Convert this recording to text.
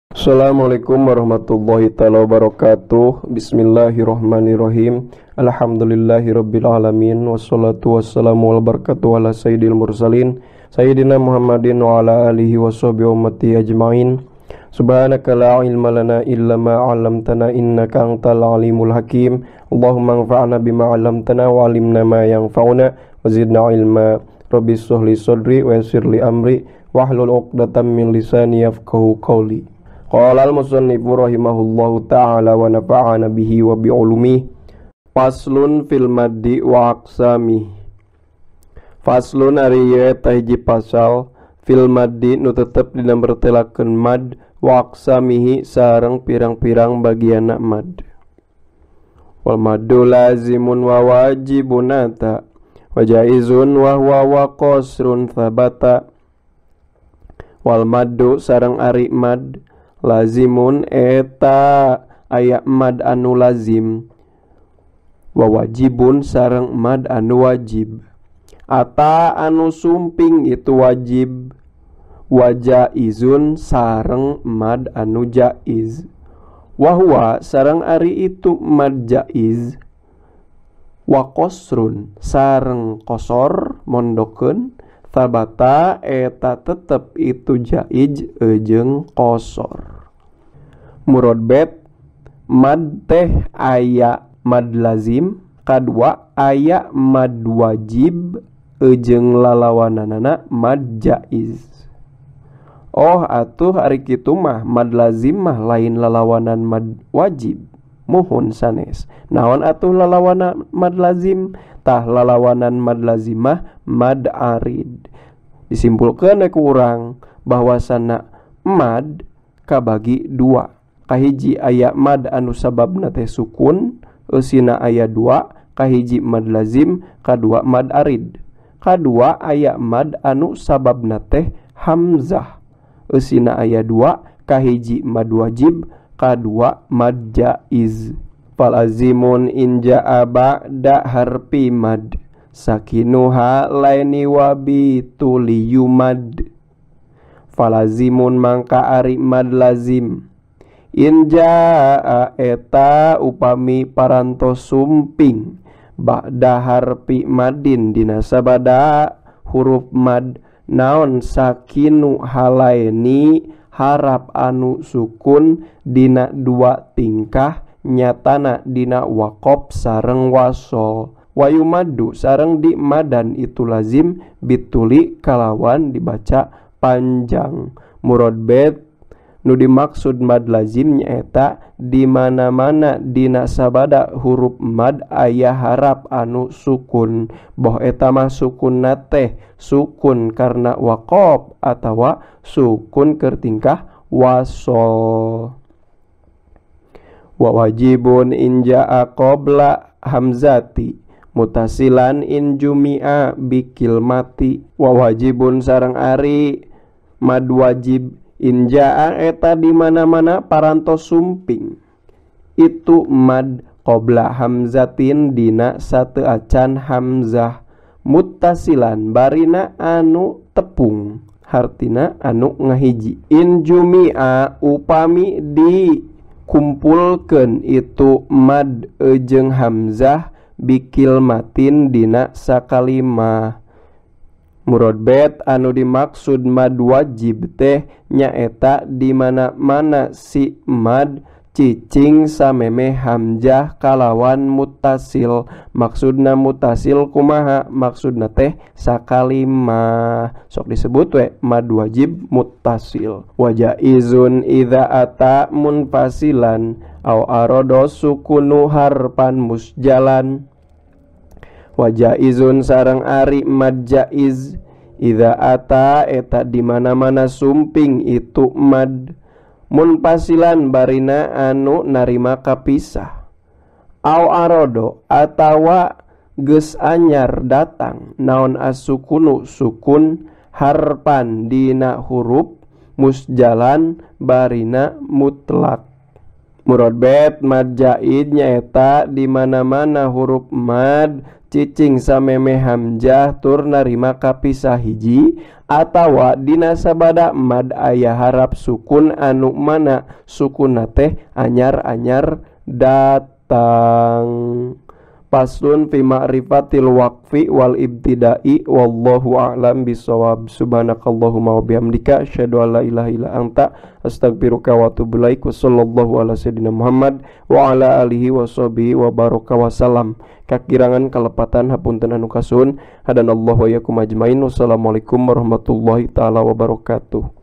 Assalamualaikum warahmatullahi taala wabarakatuh. Bismillahirrahmanirrahim. Alhamdulillahirabbil alamin wassalatu wassalamu wal barakatuh ala sayyidil mursalin sayyidina Muhammadin wa ala alihi washabbihi ummati ajmain. Subhanaka la ilma lana illa ma 'allamtana innaka antal alimul hakim. Allahumma anfa'na bima 'allamtana wa 'allimna ma yanfa'una wa zidna ilma. Rabbi shrah li sadri wa yassir li amri wahlul 'uqdatam min lisani yafqahu qawli. Qala al-musannifu rahimahullahu ta'ala wa nafa'ana bihi wa bi'ulumihi. Faslun fil maddi wa aqsami. Faslun ari ieu eta hiji pasal fil maddi nu tetep dina mertelakeun mad wa aqsamihi sareng pirang-pirang bagianna mad. Wal maddu lazimun wa wajibun ata wa jaizun wa huwa wa qasrun thabata. Wal maddu sareng ari mad lazimun eta aya mad anu lazim wa wajibun sareng mad anu wajib ata anu sumping itu wajib wa jaizun sareng mad anu jaiz wa huwa sareng ari itu mad jaiz wa qasrun sareng qasor mondokeun thabata eta tetep itu jaiz jeung qasor. Murad bet mad teh aya mad lazim, kadua aya mad wajib jeung lalawananana mad jaiz. Oh atuh ari kitu mah mad lazim mah lain lalawanan mad wajib. Muhun sanes. Naon atuh lalawanan mad lazim? Tah lalawanan mad lazimah mad arid. Disimpulkeun ku urang bahwasana mad kabagi dua. Kahiji aya mad anu sababna teh sukun, eusina aya dua, kahiji mad lazim, kadua mad arid. Kadua aya mad anu sababna teh hamzah, eusina aya dua, kahiji mad wajib, kadua mad jaiz. Fal azimun in jaa ba'da harfi mad sakinuha laini wa bi tuliyumad. Falazimun mangka ari mad lazim in jaa eta upami parantos sumping ba'da harfi madin dina sabada huruf mad naon sakinu halaini harap anu sukun dina dua tingkah nyatana dina waqof sareng wasol. Wayumadu sareng di madan itu lazim bituli kalawan dibaca panjang. Murad bet nu dimaksud mad lazim nyaeta di mana-mana dina sabada huruf mad aya harap anu sukun. Boh eta mah sukunna teh sukun karena waqof atawa sukun keur tingkah wasol. Wa wajibun in jaa qabla hamzati mutasilan in jumi'a bikil mati. Wa wajibun sareng ari mad wajib in jaa eta di mana-mana parantos sumping itu mad qabla hamzatin dina sateu acan hamzah muttasilan barina anu tepung hartina anu ngahiji. In jumi'a upami di kumpulkeun itu mad jeung hamzah bikil matin dina sakalimah. Murad bet anu dimaksud mad wajib teh nyaeta di mana-mana si mad cicing samemeh hamzah kalawan mutasil. Maksudna mutasil kumaha? Maksudna teh sakalimah. Sok disebut we mad wajib mutasil. Wa jaizun idza ata munfasilan au arada sukunu harpan musjalan. Wa jaizun sareng ari mad jaiz idza ata eta di mana-mana sumping itu mad munfasilan barina anu narima kapisah au arodo atawa geus anyar datang naon asukunu sukun harpan dina huruf musjalan barina mutlak. Murad bet mad jaiz nyaeta di mana-mana huruf mad cicing sameme hamzah tur narima kapisah hiji atawa dina sabada mad aya harap sukun anu mana sukunna teh anyar-anyar datang. Faslun fi ma'rifatil waqfi wal ibtida'i wallahu a'lam bisawab. Subhanakallahumma wa bihamdika asyhadu an la ilaha illa anta astaghfiruka wa atubu ilaik. Wa sallallahu ala sayyidina Muhammad wa ala alihi wa sahbihi wa baraka wa salam. Kakirangan kalepatan hapunten anu kasuhun. Hadanallahu wa iyyakum ajmain. Wassalamualaikum warahmatullahi taala wabarakatuh.